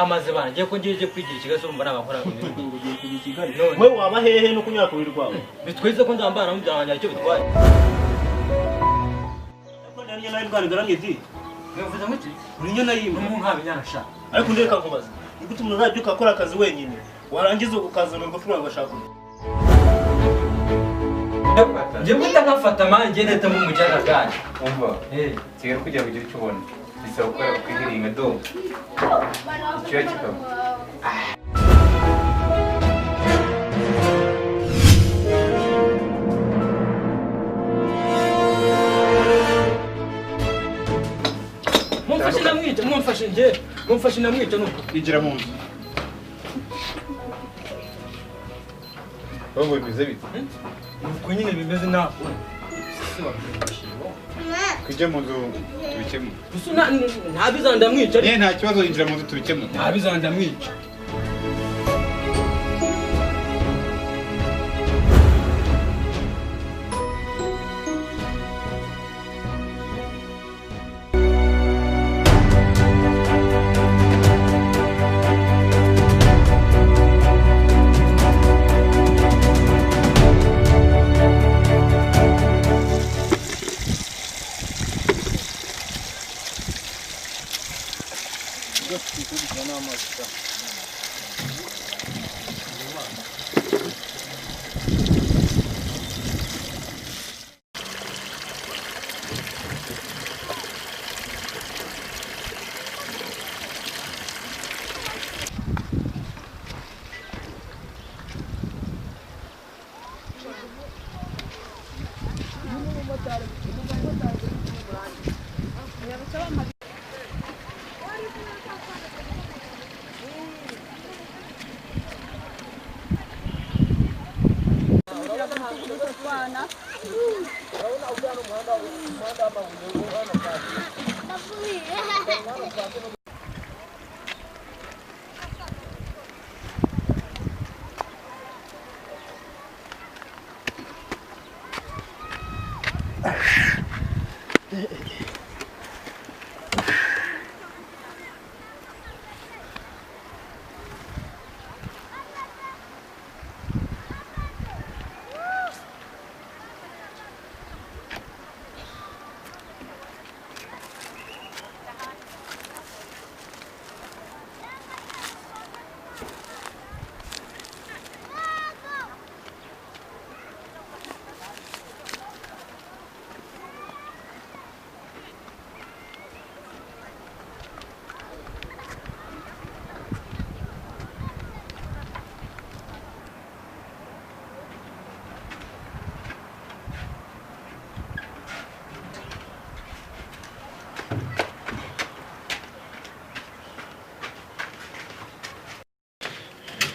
Wamaze bana ngiye ko ngiye kwigira Kigali so urumva nabakora ngo ugiye kujya i Kigali. We waba hehe no kunyara ku buriri rwawe? Bitwize ko ndambana na mubyara wanjye icyo bitwaye. Ariko nari inyana y'imbwa ngaramye di. Bivuze ngo iki? Uri inyana y'imbwa. Umuntu nkaba inyana sha. Ariko ndeka nkubaza. Ni gute umuntu azabyuka akora akazi wenyine? Warangiza ukazana urugo rwawe ugashaka undi. Ngiye guhita nkafata mani ngiye ndahita mumujyana bwanjye. Umva. Kigali kugira ngo ugire icyo ubona. Bisaba gukora ukihiringa do. Icyuya kikava. Mumfashe namwica, mumfashe nje. Mumfashe namwica nuko. Injira mu nzu. Wowe bimeze bite? Nuko nyine bimeze nako. Tujye mu nzu tubikemure. Gusa nta ndamwica. Ye nta kibazo, injira mu nzu tubikemure. Nta ndamwica.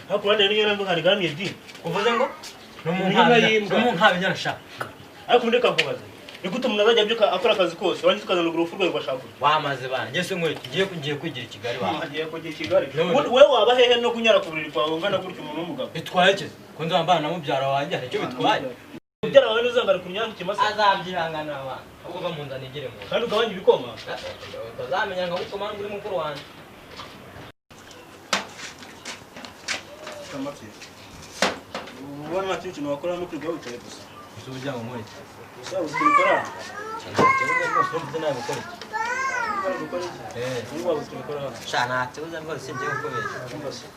Hapo nari inyana y'imbwa ngaramye di. Uvuze ngo? N'umuntu nkaba inyana sha. Ariko ndeka nkubaza. Ni gute umuntu azajya abyuka akora akazi kose warangiza ukazana urugo rwawe ugashaka undi? Wamaze bana ngiye se ngiye kwigira i Kigali wa. Ngiye kujya i Kigali. We waba hehe no kunyara ku buriri kwawe ungana gutyo umuntu w'umugabo? Bitwaye iki? Ko nzambana na mubyara wanjye hari icyo bitwaye? Mubyara wawe ntuzangara ku myanya ikimasa. Azabyihangana wa. Ahubwo va mu nda nigire mu. Kandi ugabanye ibikoma. Utazamenya nka gukoma uri mukuru wanjye. Ubona ati ikintu wakora no kwiga wicaye gusa. Gusa uburyo ngo nkore. Gusa uzi kubikora. Cyangwa nawe gukora iki? Gukora iki? Ubu waba uzi kubikora hano. Sha nta kibazo rwose singiye kukubeshya.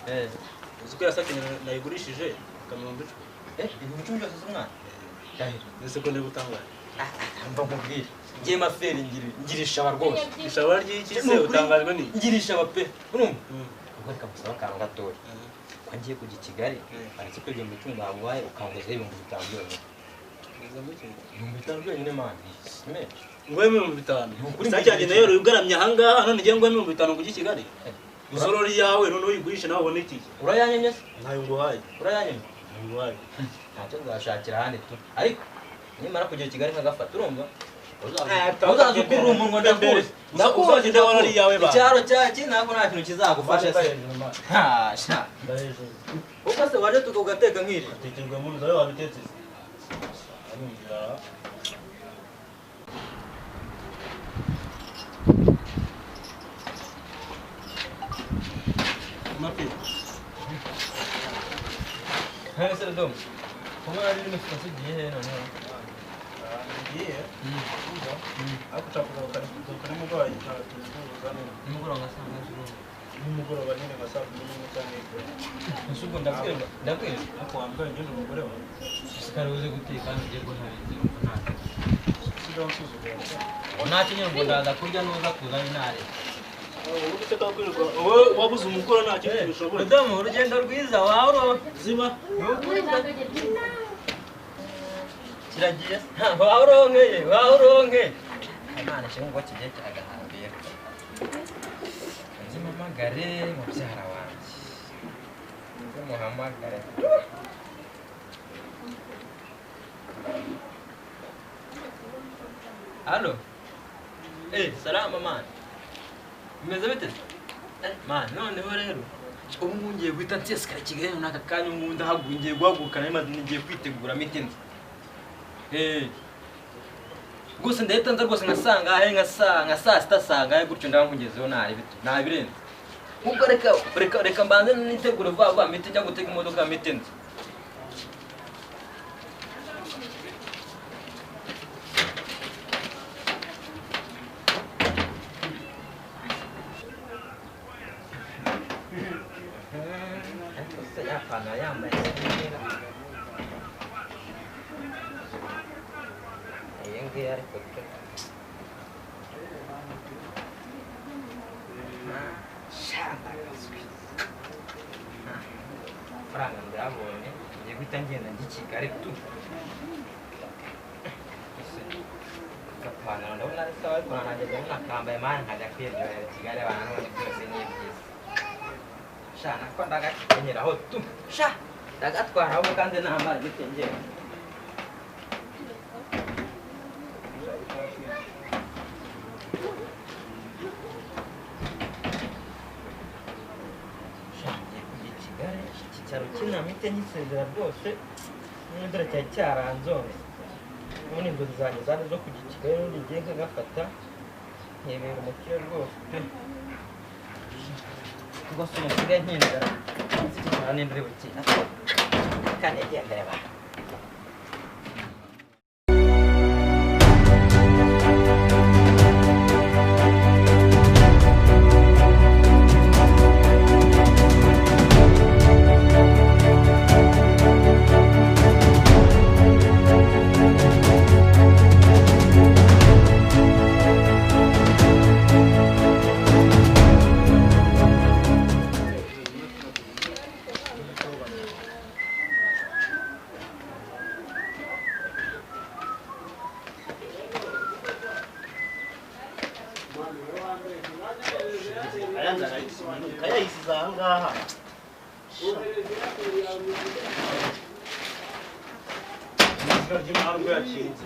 Uzi ko yasake nayigurishije akamihumbi 10. Ibihumbi 10 byose z'umwana? Ndahiro. Ese ko ndi gutangaye. Mva nkubwire. Ngiye maferi ngira ishaba rwose. Ishaba ry'iki se utangajwe ni? Ngira ishaba pe. Urumva? Ubwo reka musaba akantu gatoya. Ko ngiye kujya i Kigali, baretse ko 10,000 baguhaye ukanguzaho 5,000 byonyine. 5,000 byonyine mani. Nguhe 5,000. Isake yanjye nayo ugaramye aha ngaha none ngiye nguhe 5,000 ngo ujye i Kigali. Usorori yawe none uyigurishe nawe ubone itike. Urayanyemye se? Ntayo nguhaye. Urayanyemye? Nguhaye. Ntacyo nzashakira ahandi tu. Ariko nimara kugera i Kigali nkagafata urumva? Uzaza ukurura umunwa ndakuzi. Ndakuzi ndawarori yawe ba. Icyaro cyaki ntabwo nta kintu kizagufasha se. Ha sha. Uko se waje tukagateka nk'iri? Atekerwa mu nzu wabitetse se. Arumvira. Dodoma kuba ari rimwe tugiye he noneho ngiye ariko ushaka kugaruka nimugoroba nimugoroba nka saa ngahe nimugoroba nyine nka saa kumi n'imwe cyangwa ebyiri ese ubwo ndabwirwa ariko wambwaye ngende umugore wawe sikari uzi guteka ngiye ko ntabizi sigaho nsuzugura ntacyo nyine ngo ndaza kurya nuza kuza ntare wowe wabuze umukoro nta kintu ushoboye Dodoma urugendo rwiza wawe ziba kiragiye wawe uronkeye wawe uronkeye Imana ishimwe ngo kigiye kiragahambira nzi mpamagare mubyara wanjye nzi muhamagare Halo salama man bimeze bite man noneho rero ubu ngiye guhita nsesekara Kigali n'aka kanya ubu ndahaguye ngiye guhaguruka nari ngiye kwitegura mitinzi gusa ndahita nza rwose nkasanga he nka saa sita sangahe gutyo ndaba nkugezeho ntabirenze nkuko reka mbanze nitegure vuba vuba mite njya gutega imodoka mite nzi ariko se yapantaro yambaye iyi ngiyi ariko pe shandagazwe amafaranga ndayabonye ngiye guhita ngenda njya i Kigali tu agapantaro ndabona ari sawa ariko nanjye ndabona akambaye mani nkajya kwiryohera i Kigali abantu n'ubundi byose ni byiza sha nako ndagakenyeraho tu sha ndagatwara ahubwo kandi nambara gitengera iki cyaro kinamite nkisezera rwose n'indura cyari cyaranzonze ubundi inzozi zanjye zari zo kujya i Kigali n'ubundi ngiye nkagafata nkibera umukire rwose pe rwose umusigaye nkinzara iki cyaro n'indura bukina kandi igendere ba kayayisize aha ngaha izina ry'imana ubwo yakinze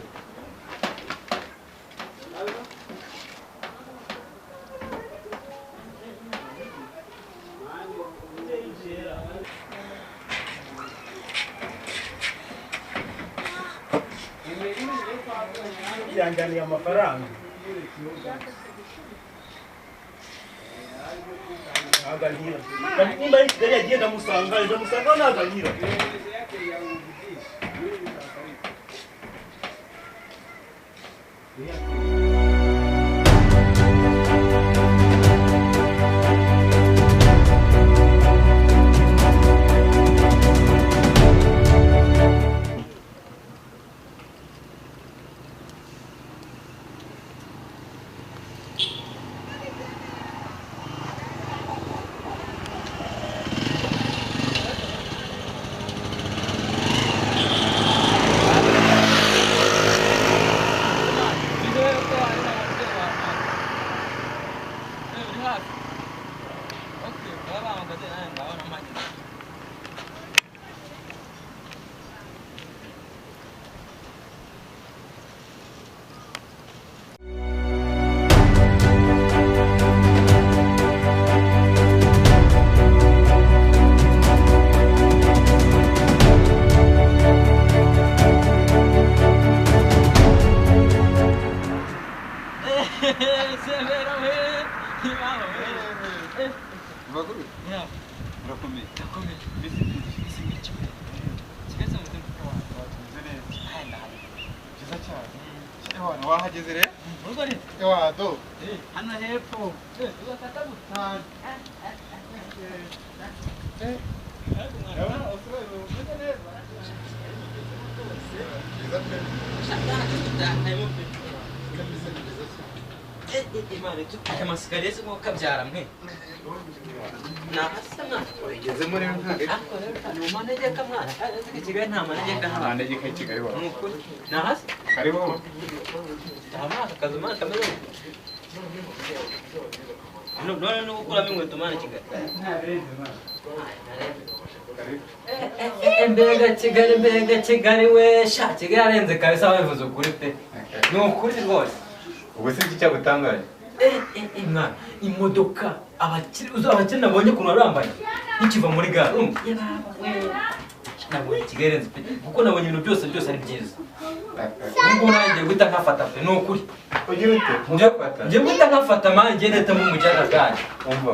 yanjyaniye amafaranga aganyira nimba ari Kigali yagiye ndamusanga ntaganyira Ewa wahageze rero? Ewa do. Hano hepfo. Ugakata gutanu. Urabona usigaye umeze neza. Byiza pe. Kabisa ni byiza cyane. Aya masikariye se nko kabyara mwe. Nahasa mwana. Ugezemo rero ntabwo Ariko rero ni mu manegeka mwana. Kandi nzi ko i Kigali nta manegeka haba. Manegeka i Kigali wawe. Ni ukuri. Nahasa. Karibu. Taha aka kazu mwana kameze gute? None no gukuramo inkweto mwana i Kigali. Karibu. Mbega Kigali, mbega Kigali we, sha Kigali arenze kabisa babivuze ukuri pe. Ni ukuri rwose. Ubwo si iki cyagutangaje? Mwana, imodoka abakire uzi abakire nabonye ukuntu bari bambaye nkikiva muri gare urumva? Nabonye Kigali irenze pe kuko nabonye ibintu byose byose ari byiza. Ubwo nanjye ngiye guhita nkafata pe ni ukuri. Ugira ute? Ntugafata. Ngiye guhita nkafata mani ngiye ndahita mu mujyana bwanjye. Umva.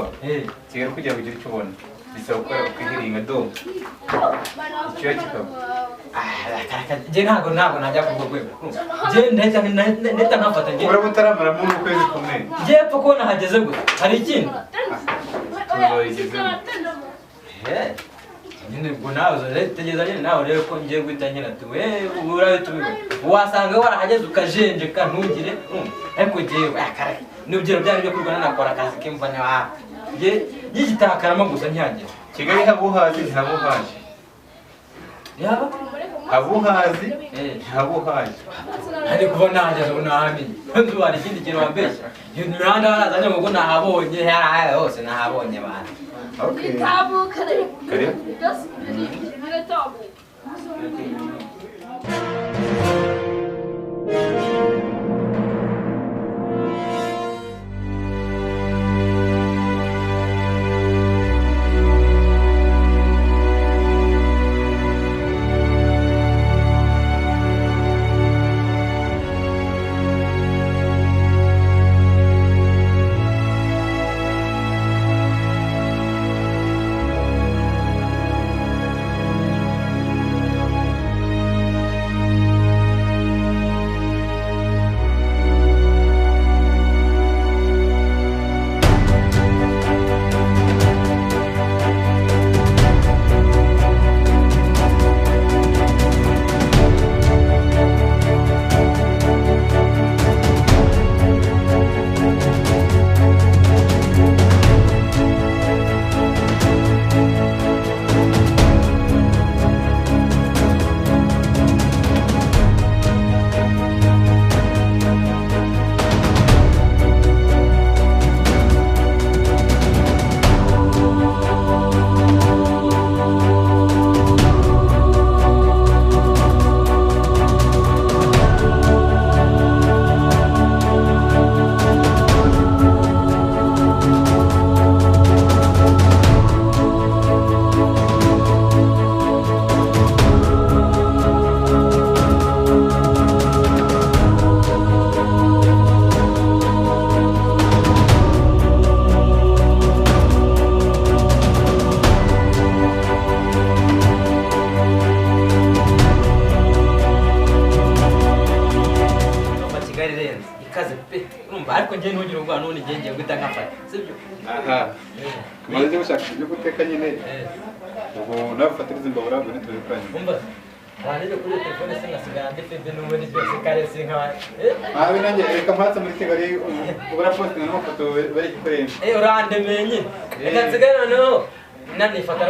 Kigali kugira ngo ugire icyo ubona bisaba gukora ukihiringa do. Icyuya kikava. Njye ntabwo najya ku rwego. Njye ndahita nkafata njye. Uraba utaramaramo n'ukwezi kumwe. Njye pfa ko nahageze gusa. Hari ikindi? Tuzayigezemo. Nyine ubwo nawe uzategereza nyine nawe urebe ko ngiye guhita nyine ati we ubu urahita ubibona. Wasanga warahageze ukajenjeka ntugire ariko njyewe n'ubyero byari byo kurwana nakora akazi k'imva ntiwapi. Njye nkigitakaramo gusa nkihagera. Kigali habuhazi ntihabuhaje. Yaba? Habuhazi ntihabuhaje. Ari kuba nahageze ubu nahamenye. Nzi hari ikindi kintu wambeshya. Iyo mihanda barazanye ngo nahabonye hariya hose nahabonye bantu. Okay. Karibu. Ikaze pe urumva ariko njye ntugire ubwoba n'ubundi njye ngiye guhita nkafata sibyo? Aha. Tumaze gushaka ibyo guteka nyine. Ubwo nawe ufatiriza imbabura ngo ntitubikoranye. Umva wanjye kuri telefone se ngasigara ndi febe n'ubundi byose kare sinkaba. Abe nanjye reka mpatse muri Kigali ubura posting n'amafoto bari gukoresha. Urandemeye nyine. Reka nsigare noneho nanifata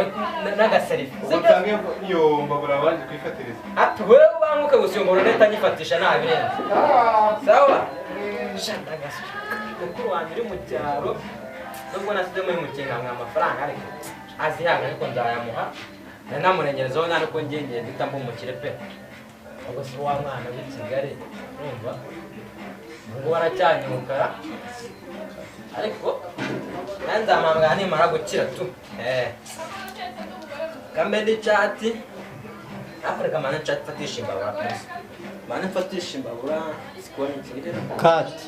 n'agaserifi. Ubwo nsange iyo mbabura baje kuyifatiriza. Ati wewe ubanguke gusa iyo mbabura ndahita nyifatisha ntabirenze. Sawa? Mukuru wanjye uri mu cyaro nubwo nasizemo y'umukinga nka amafaranga ariko azihanga ariko nzayamuha nanamurengerezaho nta nuko ngiye ngiye guhita mba umukire pe. Ubwo si wa mwana w'i Kigali urumva ubwo waracyanyukara ariko nanjye nzamuhamagara nimara gukira tu. Kambe chat Afrika mana chat fatisha imbabura please. Mana fatisha imbabura sikoni ikirere. Cut.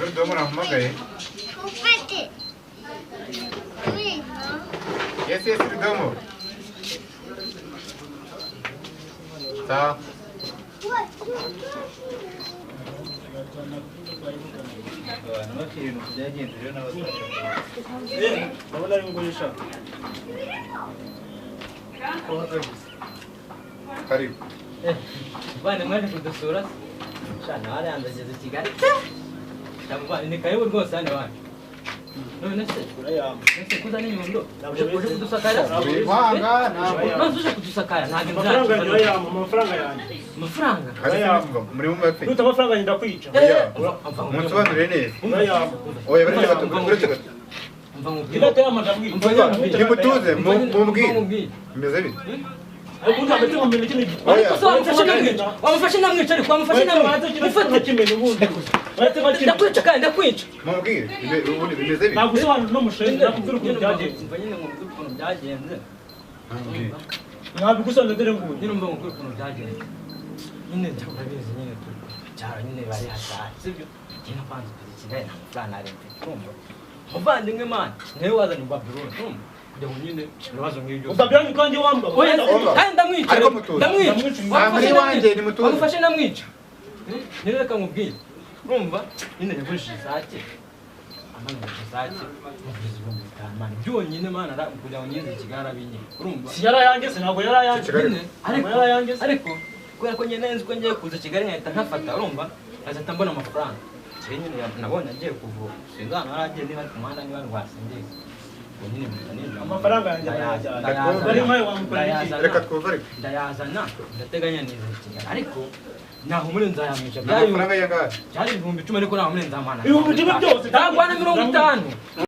Rudomo nahamagaye. Yes, yes, Rudomo. Sawa. Ndabona ari ngurisha. Karibu. Bana mwaje kudusura se? Shana warandageze Kigali. Ndamubana ni karibu rwose hano iwacu. None se ese kuzana inyundo uje kudusakara? Wihanga ntabwo. None uje kudusakara ntabwo Amafaranga yanjye inzira. urayampa, amafaranga yanjye. Amafaranga? Muri mu mafi. Nuta amafaranga yanjye ndakwica. Munsobanurire neza. Urayampa. Oya baretse gato, uretse gato. Umva nkubwire. Inota y'amajwi. Nimutuze mumbwire. Nkubwire. Bimeze bite? Ubundi ameze nka mbere kino gitwa. Oya. Ariko se wamufashe namwica? Wamufashe namwica ariko wamufashe namwica. Ufate kimene ubundi. Bahite bakimena. Ndakwica kandi ndakwica. Mumbwire ubundi bimeze bite? Nagusobanurira no mushinga nakubwira ukuntu byagenze. Umva nyine nkubwire ukuntu byagenze. Mumbwire. Nabigusobanurira dore nguyu. Nyine umva nkubwire ukuntu byagenze. Nyine urabizi nyine turi cyaro nyine bari hatari sibyo? Njye napanze kuza i Kigali nta mafaranga nari mfite urumva? Muvandimwe man niwe wazanye Babylon urumva? Kugira ngo nyine ibibazo nk'ibyo. Babylon kandi wambwa. Oya kandi ndamwica. Ariko mutuze. Ndamwica. Muri wanjye ni mutuze. Wamufashe ndamwica. Nyine reka nkubwire. Urumva? Nyine yagurishije isake. Amana isake. Muguriza 5000 man. Byonyine man kugira ngo nyize i Kigali arabinyima. Urumva? Si yarayange se ntabwo yarayange. Nyine Ntabwo yarayange se. ariko kubera ko nyine nzi ko ngiye kuza Kigali nkahita nkafata urumva? Nkahita mbona amafaranga. Kigali nyine nabonye agiye kuvura. Sinzi ahantu yari agiye niba ari ku muhanda niba ari rwasingiza. Ubwo nyine mpita ninjira. Amafaranga yanjye arayajyana. Bari nkayo wamukorera iki? Reka twumve ariko. Ndayazana ndateganya niza i Kigali ariko naho muri nzayamwica Ni amafaranga yangahe? byari 10,000 ariko naho muri nzamwana 10,000 byose ntabwo na 50.